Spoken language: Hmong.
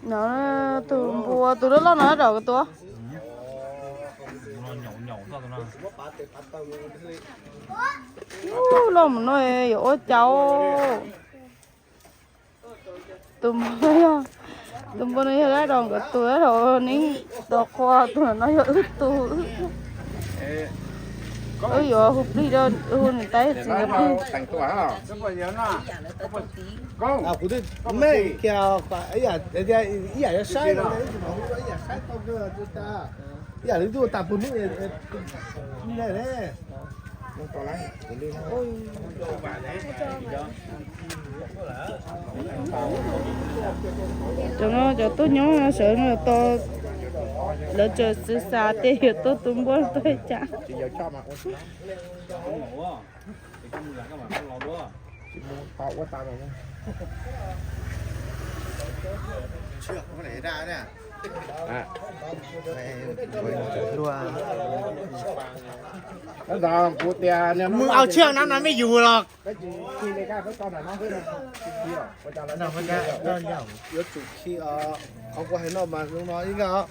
No, tus npua tus loj loj no dam koj tua. Loj mus no yuav ua cas. Tus npua no yog, tus npua no yog dab dam koj tua, dab dam neeb tua qhua, tus no yog wb tug. Wb yuav hu plig rau, hu niam tais txiv nkawd plig. Ib yam yuav saib, ib yam li tuaj tas pus hnub ne. Cov no cov tuaj nyob sawv no, lawv tseem xav xav tias yuav tua tus npua tuaj cas. Kuv tias mus au tshiab na, no mej yug los. Yuav tsum khi, qhov kuv hais no mas zoo no ib nkag os.